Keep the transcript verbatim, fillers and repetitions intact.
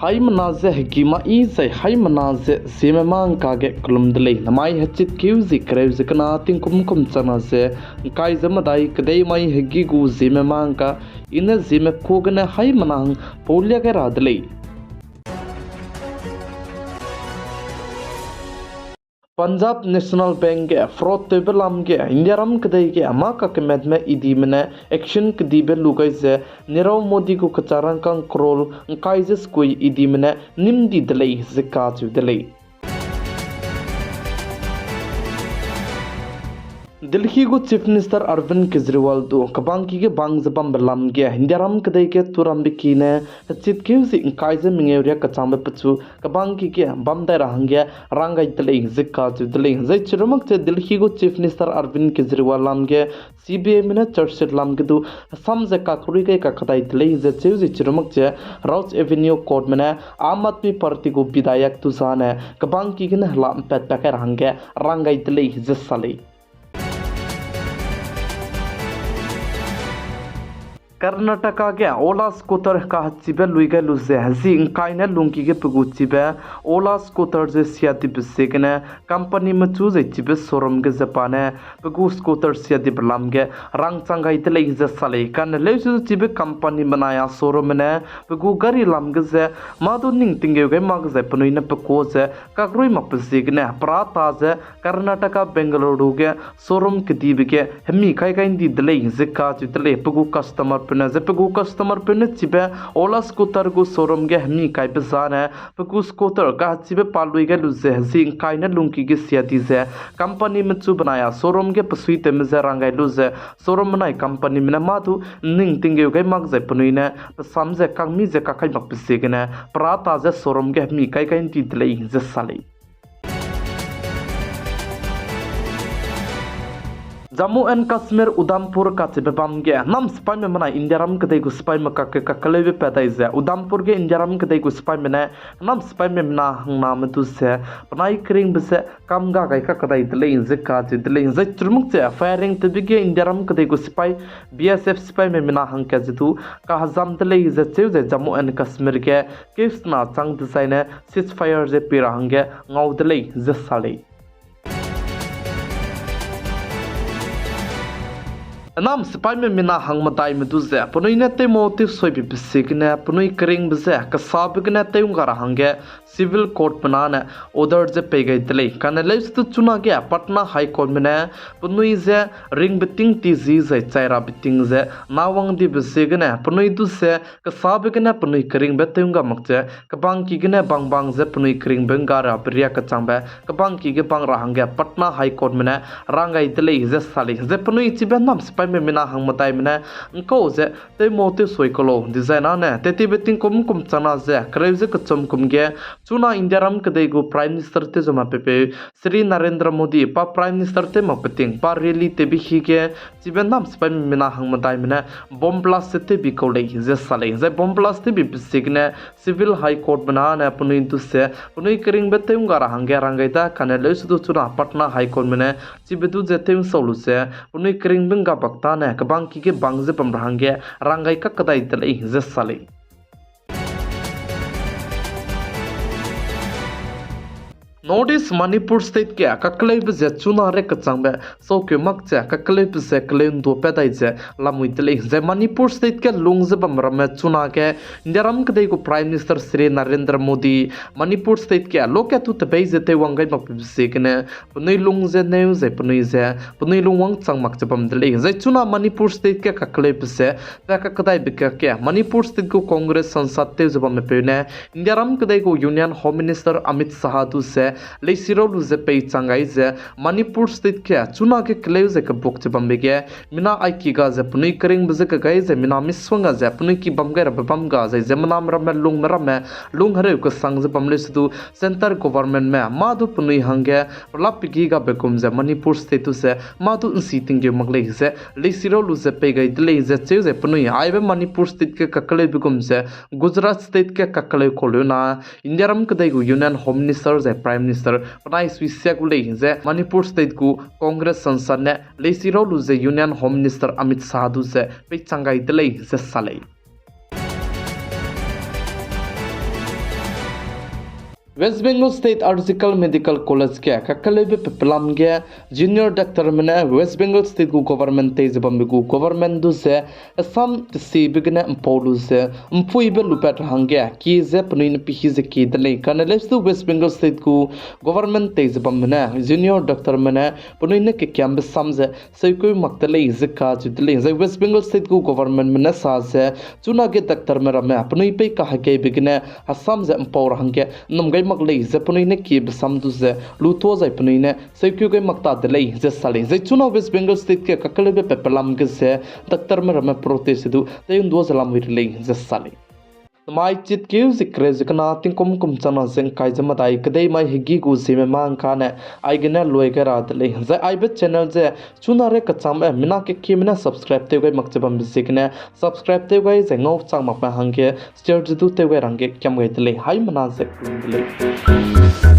Haimena ze hegî mai zai haimena ze ziemme mâ ngka ge kelum de lei. Namai hechitkeu zi kereu ze kena tingkum kum changna ze ngkai ze medai kedei mai hegî gu ziemme mâ ngka i ne ziemme ku gene haimena hang paulia gai ra de lei. Punjab National Bank ge fraud tewbe lam ge Indiaram kedei ge mâ kakemetme EDme ne action kedibe lu gai ze Nirav Modi gu kecharangkang crore ngkai ze sekui EDme ne nîm di de lei ze kacheu de lei. Delhi gu Chief Minister Arvind Kejriwal du kebangki ge bang ze bambe lam ge Indiaram kedei ge turambe ki ne hechitkeu zi ngkai ze mengeu riak kechangbe pechu kebangki ge bam dai ra hangge rang gai de lei ze kacheu de lei. Zai chirumak ze Delhi gu Chief Minister Arvind Kejriwal lam ge CBIme ne charge sheet lam ge du hesam ze kakrui gai kakdai de lei ze cheu ze chirumak ze Rouse Avenue Courtme ne Aam Aadmi Party gu bidhayak du zane kebangki gene hela mpatpat kai ra hangge rang gai de lei ze sa lei. Karnataka ge Ola scooter kahechibe lui gai lu ze zi ngkai ne lungki ge pe gu chibe Ola scooter ze siadibe ziegene companyme chu zai chibe showroom ge ze pa ne pe gu scooter siadibe lam ge rangchang gai de lei ze sa lei. Kane leuse du chibe company benai a showroom ne pe gu gari lam ge ze mâ du ning tinggeu gai mak zai penui ne pe ku ze kakrui makbe ziegene perâta ze Karnataka Bengaluru ge showroom kedibe ge hemi kai gai ndi de lei ze kacheu de lei. Pe gu customerpeu ne ze pe gu customerpeu ne chibe Ola scooter gu showroom ge hemi kaibe zane pe gu scooter kahechibe pa lui gai lu ze zi ngkai ne lungki ge siadi ze companyme chu benai a showroom ge pesuitewme ze rang gai lu ze showroom benai companyme ne mâ du ning tinggeu gai mak zai penui ne pe sam ze kangmi ze kakai makbe ziegene perâta ze showroom ge hemi kai gai ndi de lei ze sa lei. Jammu and Kashmir Udhampur kachibe bam ge nam sipaime menai Indiaram kedei gu sipaime kakge kakeleube pat dai ze Udhampur ge Indiaram kedei gu sipaime ne nam sipaime mina hangname du ze penai keringbe ze kam ga gai kakdai de lei ze kacheu de lei. Zai chirumak ze firing tewbe ge Indiaram kedei gu sipai BSF sipaime mina hangkat ze du kahezam de lei ze cheu ze Jammu and Kashmir ge keusena chang dezaine ceasefire ze pie ra hangge ngau de lei ze sa lei. Nam sipaime mina hangmedaime du ze penui ne tewmau tewsoibe ziegene penui keringbe ze kesabe gene tew ngga ra hangge civil courtme na ne order ze pei gai de lei. Kane leuse du chuna ge Patna High Courtme ne penui ze ringbe ting ti zi zai chai rabe ting ze nawang dibe ziegene penui du ze kesabe gene penui keringbe tew ngga mak ze kebangki gene bangbang ze penui keringbe ngga rabe riak kechangbe kebangki ge bang ra hangge Patna High Courtme ne rang gai de lei ze sa lei. Zai penui chibe nam sipaime mina hangmedaime ne ngkau ze tewmau tewsoi kalo dezaine ne tettibe tingkum kum changna ze kereu ze kechum kum ge chuna Indiaram kedei gu Prime Minister tew ze ma pepeu Shri Narendra Modi pa Prime Minister tew mak peting pa rally tewbe hi ge chibe nam sipaime mina hangmedaime ne bomb blast ze tewbi kau lei ze sa lei. Zai bomb blast tewbibe ziegene civil High Courtme na ne penui du ze penui keringbe tew ngga ra hangge rang gai da. Kane leuse du chuna Patna High Courtme ne chibe du ze tew nsau lu ze penui keringbe ngga bak tane kebangki ge bang ze bam ra hangge rang gai kakdai de lei ze sa lei. North East Manipur State ge kakeleube ze chuna re kechangbe saukeu mak ze kakeleube ze keleu nduapat dai ze lamui de lei. Zai Manipur State ge lung ze bam ramme chuna ge Indiaram kedei gu Prime Minister Shri Narendra Modi Manipur State ge lokat tu tebei ze teiwang gai makbe ziegene penui lung ze neu zai penui ze penui lungwang chang mak ze bam de lei. Zai chuna Manipur State ge kakeleube ze pa kakdaibe kakge Manipur State gu Congress sansad tew ze bamme peu ne Indiaram kedei gu Union Home Minister Amit Shah du ze leisirau lu ze peichang gai ze Manipur State ge chuna ge keleu ze kebuk ze bambe ge mina aiki ga ze penui keringbe ze kagai ze mina misongga ze penui ki bam gai rabe bam ga zai ziemmena ramme lungme ramme lung hereu kesang ze bam leuse du Centre Governmentme mâ du penui hangge pelap pegi gabe gum ze Manipur State du ze mâ du nsi tinggeu mak lei ze leisirau lu ze pei gai de lei ze cheu ze penui aibe Manipur State ge kakeleube gum ze Gujarat State ge kakeleu kau leu na Indiaram kedei gu Union Home Minister zai Prime Minister penai suisia gu lei ze Manipur State gu Congress sansad ne leisirau lu ze Union Home Minister Amit Shah du ze peichang gai de lei ze sa lei. West Bengal State R G Kar Medical College ge kakeleube pepelam ge junior doctorme ne West Bengal State gu government tei ze bambe gu government du ze Assam tesibe gene mpau lu ze mpuibe lupat ra hangge kie ze penui ne pihi ze kie de lei. Kane leuse du West Bengal State gu government tei ze bamme ne junior doctorme ne penui ne kekiambe sam ze seukeu mak de lei ze kacheu de lei. Zai West Bengal State gu governmentme ne sa ze chunage doctorme ramme penui pei kahegeibe gene hesam ze mpau ra hangge nnum gai mak lei ze penui ne kiebe sam du ze lutua zai penui ne seukeu gai mak ta de lei ze sa lei. Zai chuna West Bengal State ge kakeleube pepelam ge ze doctorme ramme protest du tei'ndua ze lamui re lei ze sa lei. Namai chitkeu ze kereu ze kena tingkum kum changna ze ngkai ze medai kedei mai hegî gu ziemme mâ ngkane aigene lui gai ra de lei. Zai aibe channel ze chuna re kechangbe mina kekieme ne subscribe tew gai mak ze bambe ziegene subscribe tew gai zai ngau chang makme hangge share ze du tew gai ra hangge kiam gai de lei. Haimena ze kelum de lei.